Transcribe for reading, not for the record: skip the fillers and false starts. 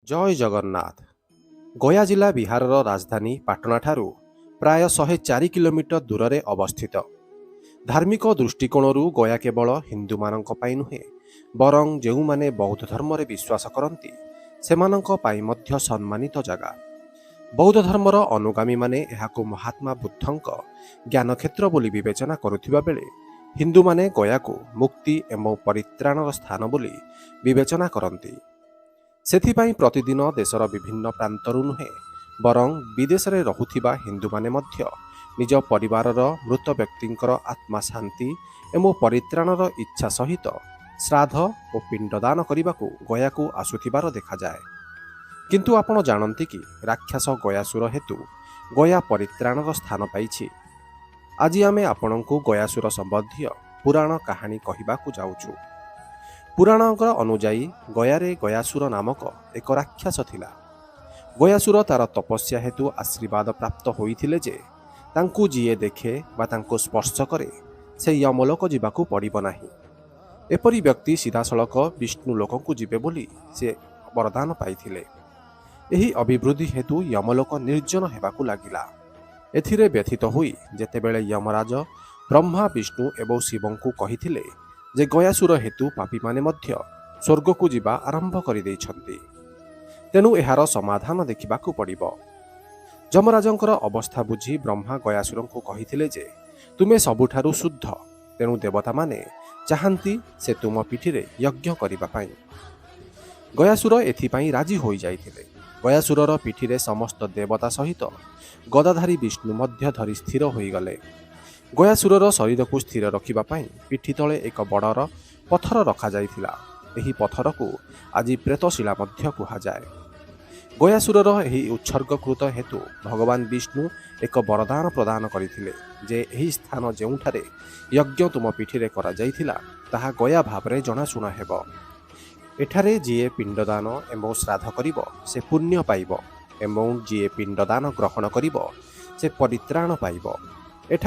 ଜୟ ଜଗନ୍ନାଥ। ଗୟା ଜିଲ୍ଲା ବିହାରର ରାଜଧାନୀ ପାଟଣାଠାରୁ ପ୍ରାୟ 104 କିଲୋମିଟର ଦୂରରେ ଅବସ୍ଥିତ। ଧାର୍ମିକ ଦୃଷ୍ଟିକୋଣରୁ ଗୟା କେବଳ ହିନ୍ଦୁମାନଙ୍କ ପାଇଁ ନୁହେଁ, ବରଂ ଯେଉଁମାନେ ବୌଦ୍ଧ ଧର୍ମରେ ବିଶ୍ୱାସ କରନ୍ତି, ସେମାନଙ୍କ ପାଇଁ ମଧ୍ୟ ସମ୍ମାନିତ ଜାଗା। ବୌଦ୍ଧ ଧର୍ମର ଅନୁଗାମୀମାନେ ଏହାକୁ ମହାତ୍ମା ବୁଦ୍ଧଙ୍କ ଜ୍ଞାନକ୍ଷେତ୍ର ବୋଲି ବିବେଚନା କରୁଥିବା ବେଳେ ହିନ୍ଦୁମାନେ ଗୟାକୁ ମୁକ୍ତି ଏବଂ ପରିତ୍ରାଣର ସ୍ଥାନ ବୋଲି ବିବେଚନା କରନ୍ତି। ସେଥିପାଇଁ ପ୍ରତିଦିନ ଦେଶର ବିଭିନ୍ନ ପ୍ରାନ୍ତରୁ ନୁହେଁ, ବରଂ ବିଦେଶରେ ରହୁଥିବା ହିନ୍ଦୁମାନେ ମଧ୍ୟ ନିଜ ପରିବାରର ମୃତ ବ୍ୟକ୍ତିଙ୍କର ଆତ୍ମା ଶାନ୍ତି ଏବଂ ପରିତ୍ରାଣର ଇଚ୍ଛା ସହିତ ଶ୍ରାଦ୍ଧ ଓ ପିଣ୍ଡଦାନ କରିବାକୁ ଗୟାକୁ ଆସୁଥିବାର ଦେଖାଯାଏ। କିନ୍ତୁ ଆପଣ ଜାଣନ୍ତି କି, ରାକ୍ଷସ ଗୟାସୁର ହେତୁ ଗୟା ପରିତ୍ରାଣର ସ୍ଥାନ ପାଇଛି? ଆଜି ଆମେ ଆପଣଙ୍କୁ ଗୟାସୁର ସମ୍ବନ୍ଧୀୟ ପୁରାଣ କାହାଣୀ କହିବାକୁ ଯାଉଛୁ। ପୁରାଣଙ୍କ ଅନୁଯାୟୀ ଗୟାରେ ଗୟାସୁର ନାମକ ଏକ ରାକ୍ଷସ ଥିଲା। ଗୟାସୁର ତାର ତପସ୍ୟା ହେତୁ ଆଶୀର୍ବାଦ ପ୍ରାପ୍ତ ହୋଇଥିଲେ ଯେ ତାଙ୍କୁ ଯିଏ ଦେଖେ ବା ତାଙ୍କୁ ସ୍ପର୍ଶ କରେ, ସେ ୟମଲୋକ ଯିବାକୁ ପଡ଼ିବ ନାହିଁ। ଏପରି ବ୍ୟକ୍ତି ସିଧାସଳଖ ବିଷ୍ଣୁ ଲୋକକୁ ଯିବେ ବୋଲି ସେ ବରଦାନ ପାଇଥିଲେ। ଏହି ଅଭିବୃଦ୍ଧି ହେତୁ ୟମଲୋକ ନିର୍ଜନ ହେବାକୁ ଲାଗିଲା। ଏଥିରେ ବ୍ୟଥିତ ହୋଇ ଯେତେବେଳେ ୟମରାଜ ବ୍ରହ୍ମା, ବିଷ୍ଣୁ ଏବଂ ଶିବଙ୍କୁ କହିଥିଲେ ଯେ ଗୟାସୁର ହେତୁ ପାପୀମାନେ ମଧ୍ୟ ସ୍ୱର୍ଗକୁ ଯିବା ଆରମ୍ଭ କରିଦେଇଛନ୍ତି, ତେଣୁ ଏହାର ସମାଧାନ ଦେଖିବାକୁ ପଡ଼ିବ। ଯମରାଜଙ୍କର ଅବସ୍ଥା ବୁଝି ବ୍ରହ୍ମା ଗୟାସୁରଙ୍କୁ କହିଥିଲେ ଯେ ତୁମେ ସବୁଠାରୁ ଶୁଦ୍ଧ, ତେଣୁ ଦେବତାମାନେ ଚାହାନ୍ତି ସେ ତୁମ ପିଠିରେ ଯଜ୍ଞ କରିବା ପାଇଁ। ଗୟାସୁର ଏଥିପାଇଁ ରାଜି ହୋଇଯାଇଥିଲେ। ଗୟାସୁରର ପିଠିରେ ସମସ୍ତ ଦେବତା ସହିତ ଗଦାଧାରୀ ବିଷ୍ଣୁ ମଧ୍ୟ ଧରି ସ୍ଥିର ହୋଇଗଲେ। ଗୟାସୁରର ଶରୀରକୁ ସ୍ଥିର ରଖିବା ପାଇଁ ପିଠି ତଳେ ଏକ ବଡ଼ର ପଥର ରଖାଯାଇଥିଲା। ଏହି ପଥରକୁ ଆଜି ପ୍ରେତଶିଳା ମଧ୍ୟ କୁହାଯାଏ। ଗୟାସୁରର ଏହି ଉତ୍ସର୍ଗକୃତ ହେତୁ ଭଗବାନ ବିଷ୍ଣୁ ଏକ ବରଦାନ ପ୍ରଦାନ କରିଥିଲେ ଯେ ଏହି ସ୍ଥାନ ଯେଉଁଠାରେ ଯଜ୍ଞ ତୁମ ପିଠିରେ କରାଯାଇଥିଲା, ତାହା ଗୟା ଭାବରେ ଜଣାଶୁଣା ହେବ। ଏଠାରେ ଯିଏ ପିଣ୍ଡଦାନ ଏବଂ ଶ୍ରାଦ୍ଧ କରିବ, ସେ ପୁଣ୍ୟ ପାଇବ ଏବଂ ଯିଏ ପିଣ୍ଡଦାନ ଗ୍ରହଣ କରିବ, ସେ ପରିତ୍ରାଣ ପାଇବ। ଏଠାକୁ